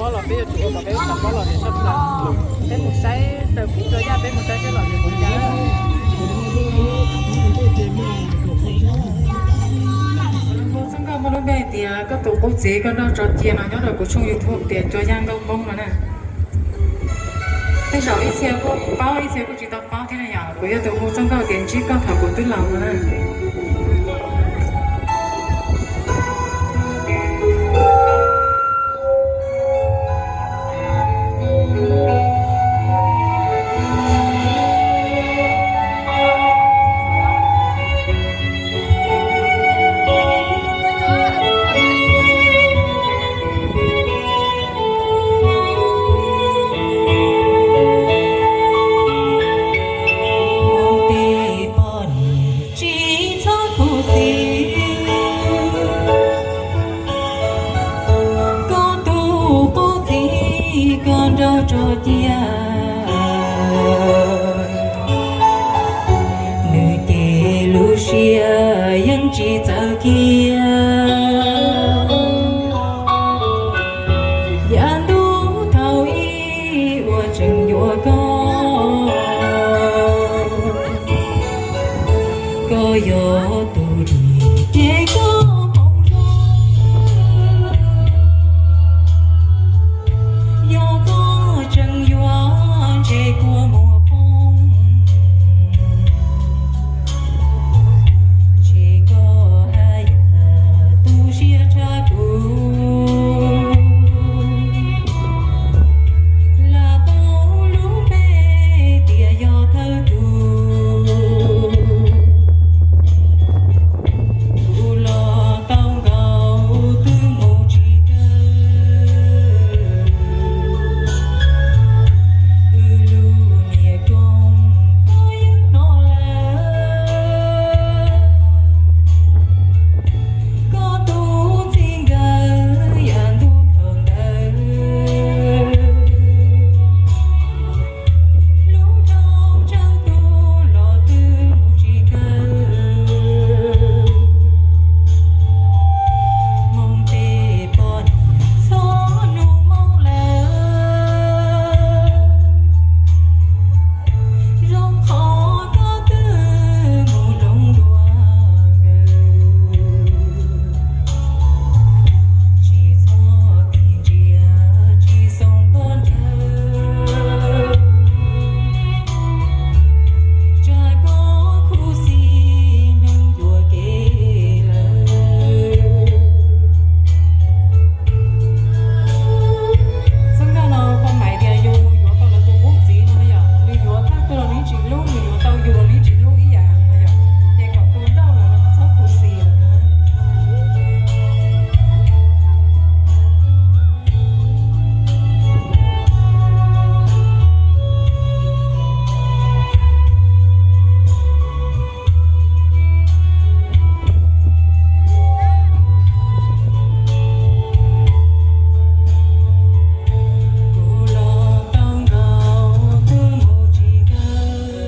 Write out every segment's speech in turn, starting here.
Pob los peb yuav tsum ua kom peb lub tshav pob los ntawm sab plaws. Peb mus saib raws kuv tso yaj, peb mus saib seb los ntawm kuv cas. Txoj nkauj muaj lub npe tias koj tus qub txiv koj nrauj tso cia no nyob rau kuv tshooj YouTube tias Tso Yaj Nkauj Poob no na. Tej zaum ib txhia kuj paub, ib txhia kuj tsis tau paub thiab na yom. Kuv yog tus hu txoj nkauj tias Ntsib Koj Thaum Kuv Twb Laus no na. Mus pem poj niam tsis txhob khuv xim, koj tus qub txiv koj nrauj tso cia, nws ces lub siab yeej tsis txawv kiag. Yav ntuj thaum ub uas tseem yuav koj, koj yog tus dim ces koj poob zoo. Yog koj tseem yuav ntshe kua muag poob, ntshe koj haj yam tu siab tshaj kuv. Lam tau lub npe tias yog thawj tus, kuv los tau nkaus twb mus tsis kawg. Wb lub niam koob koj yeej hnov lawm, koj tus txiv nkawd yav ntuj thaum ntawd. Hlub dhau tsawg tus los twb mus tsis kawg. Moo pem poj niam txhob nug moo lawm, zoo qhov koj twb mus hloov dua nkawd. Tsis txhob tis ntsia tsis xoo koj ntshaw, tsam koj khuv xim neeg yuam kev lawm. Txoj nkauj no pom meej tias yus yuav tau lawv tus qub txiv no na yom, nws yuav thawj tug los nws tsis hlub, nws yuav tau yus los nws tsis hlub ib yam no yom, ces kom tus nrauj lawm los txhob khuv xim lawm na. Kuv los tau nkaus twb mus tsis kawg,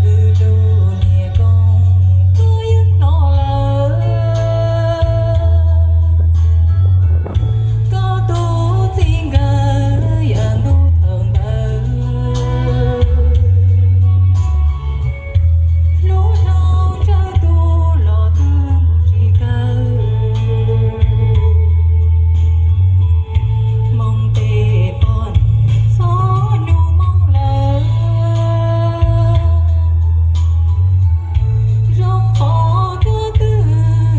wb lub niam koob koj yeej hnov lawm, koj tus txiv nkawd yav ntuj thaum ntawd. Hlub dhau tsawg tus los twb mus tsis kawg. Moo pem poj niam txhob nug moo lawm, zoo qhov koj twb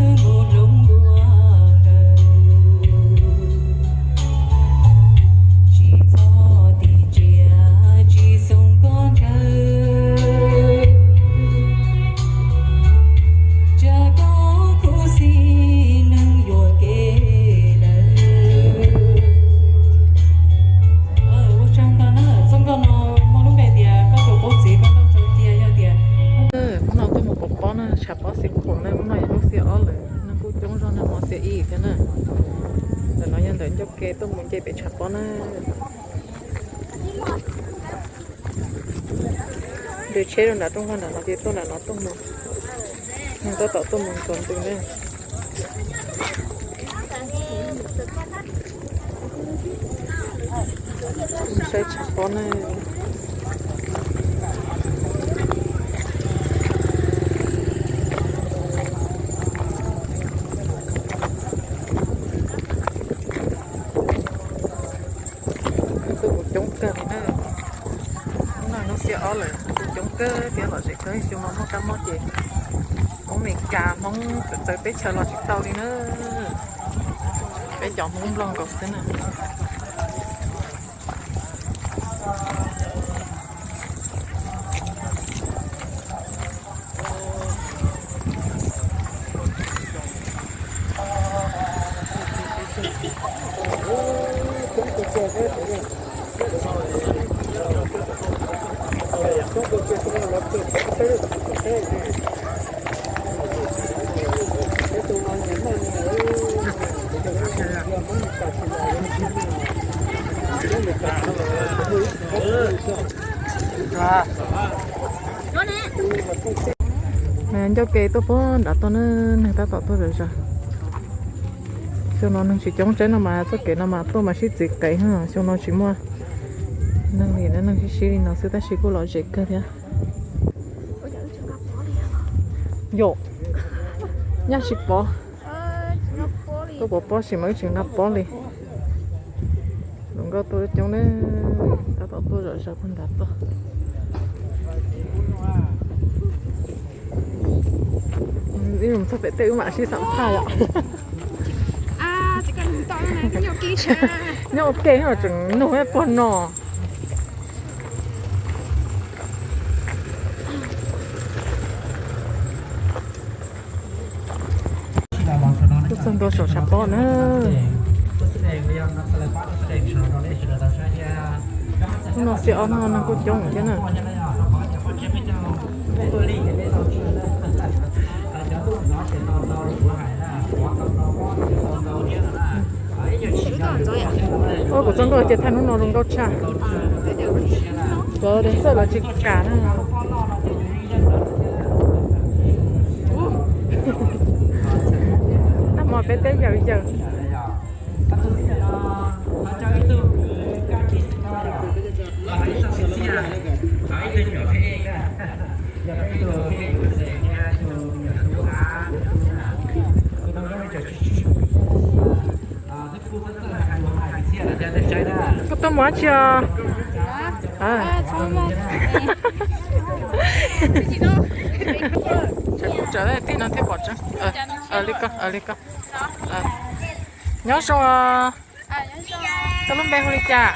mus hloov dua nkawd. Tsis txhob tis ntsia tsis xoo koj ntshaw, tsam koj khuv xim neeg yuam kev lawm. Ua tsaug ntau na, txoj nkauj no muaj lub npe tias koj tus qub txiv koj nrauj tso cia yog tias. Hnub no tuaj mus pov pob na, tshav pob xiav khuam na, hnub no yog hnub xiab ob lawm, neeg kuj coob zog na, hmo xiab ib thiab na. Ntawm no yog ntawm ncauj ke tuaj mus nce pem tshav pob na. Ntws tsheb rau nram rooj vag nram no ces tuaj nram no tuaj mus. Neeg tab tom tuaj mus ntxuav ntws na. Saib tshav pob ne. Tuaj kuj coob kawg li na. Hnub no hnub xiab ob lawm, kuj coob kawg thiab, lom zem kawg. Xyoo no muaj kab mob ces Hmoob Meskas, Hmoob txawv teb chaws los tsis tau li na. Peb cov Hmoob Nplog nkaus xwb na. Ncauj ke tuaj puag nrad tuaj na, neeg tab tom tuaj zom zaws. Xyoo no neeg tsis coob, tsaib no mas txoj kev no mas tuaj mas sib txiv qees, xyoo no tsis muaj neeg li na, neeg sib sib li no xwb tab sis kuj lom zem kawg thiab. Yom, nyaj tsis pov. Tuaj pov pob sim mas wb tsis nqa pob li. Hluas nkauj tuaj coob ne, tab tom tuaj zom zaws puag nrad tuaj. Ib zaug txog pem tej wb mam sib xam phaj yom. Nyob ua ke tseem nug puag no. Tuaj txog ntua saum tshav pob na. Hnub no xiab ob no neeg kuj coob thiab na. Ua kuv txoj nkauj ces thaij hnub no zoo nkauj tshaj. Cov dev xawj los tsis kam na. Nag hmo peb teb yawm yawm. Koj tuaj mus dab tsi os? Tsam kuv tsawv tij no thiaj pom tseeb. Li ko, li ko. Nyob zoo os. Koj lub npe hu li cas?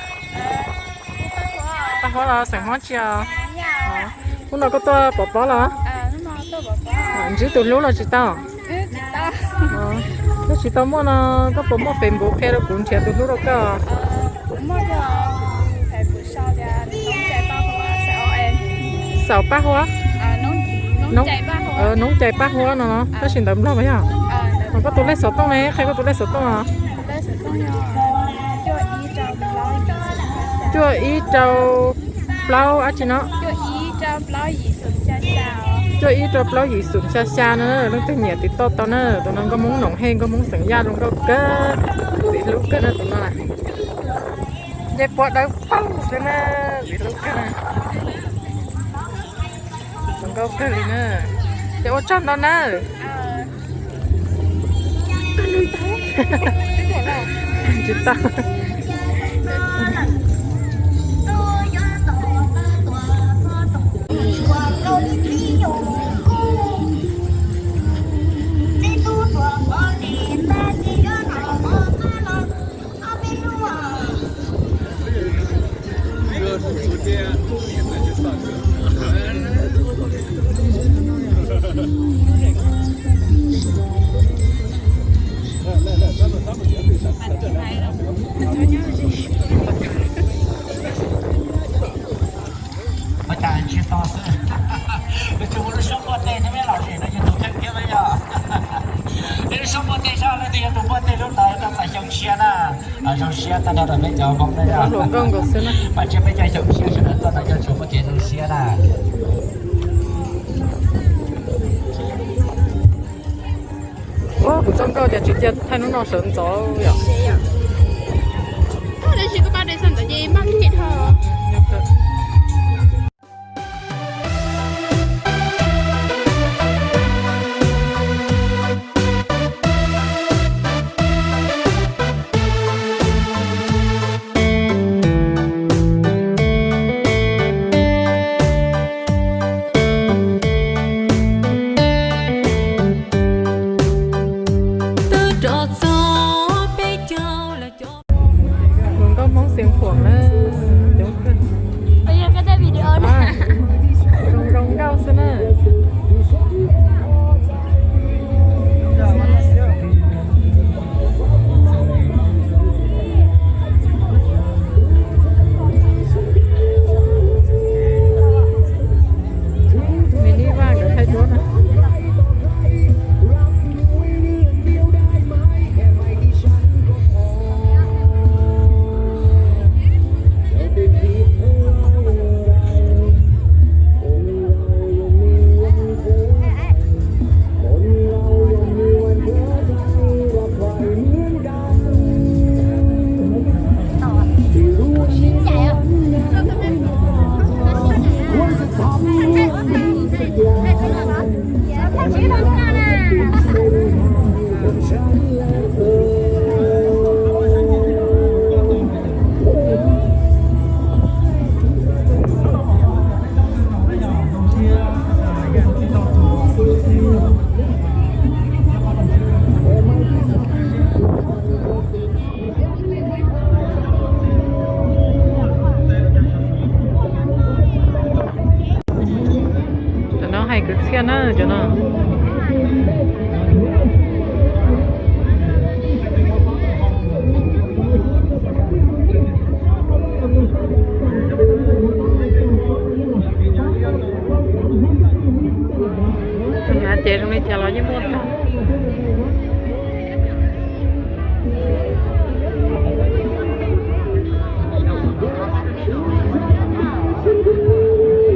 Paj Huab los xeem Hmoob tsi os? Hnub no koj tuaj pov pob los? Ntsib tus hlub los tsis tau? Twb tsis tau muaj no, koj puas muaj Facebook qhia rau kuv nrhiav tus hlub rau koj? Xaum Paj Huab, Noob Cai Paj Huab no, tab sis ntawv Nplog mas yog. Koj tus lej xov tooj ne, qhia koj tus lej xov tooj os. Cuaj ib rau plaub dab tsi no? Cuaj ib rau plaub yim xoom xya xya na, leej twg nyiam tiv toj tau na. Tus no nkauj Hmoob Noom Hej, nkauj Hmoob xeem Yaj, zoo nkauj kawg, ntxim hlub kawg na tus no. Ncej puab dawb paug xwb na, ntxim hlub kawg na. Zoo nkauj kawg li na. Ces ua tsaug ntau na. Tsis tau. Ua cas ntsib tau xwb. Nws tsis muaj lub suab npuaj tes thiab, me los sim no yog tus kheej thiab me yog. Nws lub suab npuaj tes sab leej twg yog tus npuaj tes lub ntawd rau txais xyoo tshiab na. Zoo siab tag nrho rau peb cov Hmoob na yog. Mas tsiab peb cov xyoo tshiab sawv daws tuaj no cov tsuas muaj kev zoo siab na. Ua kuv txoj Koj cas tsis cia thaij hnub no sawv ntxov yom? Hluas nkauj Hmoob Xeev Khuam na, coob kawg. Zoo zoo nkauj xwb na. Mini vaj nkawd thaij duab na. Cov no hais kwv txhiaj na cov no. Hnav ces zoo li cas los yeej muaj tag.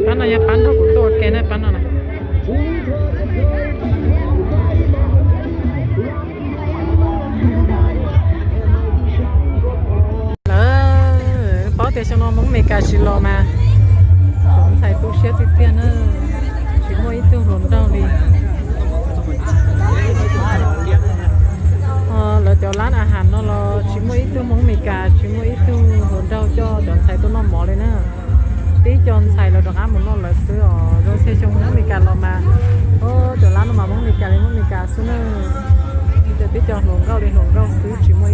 Pab no yog pab nrog kuv tuaj ua ke na, pab no na. Lawv paub tias xyoo no Hmoob Amelikas tsis los mas cov ntxhais tu siab tiag tiag na, tsis muaj ib tug hluas nraug li. Lawv cov lab a has no los tsis muaj ib tug Hmoob Amelikas, tsis muaj ib tug hluas nraug coj cov ntxhais tuaj noj mov li na. Tib co ntxhais lawv rov qab mus noj lawv xwb os. Zoo xyoo Hmoob Amelikas los mas, cov lab no mas Hmoob Amelikas li Hmoob Amelikas xwb na. Ces tib co hluas nkauj li hluas nkauj xwb, tsis muaj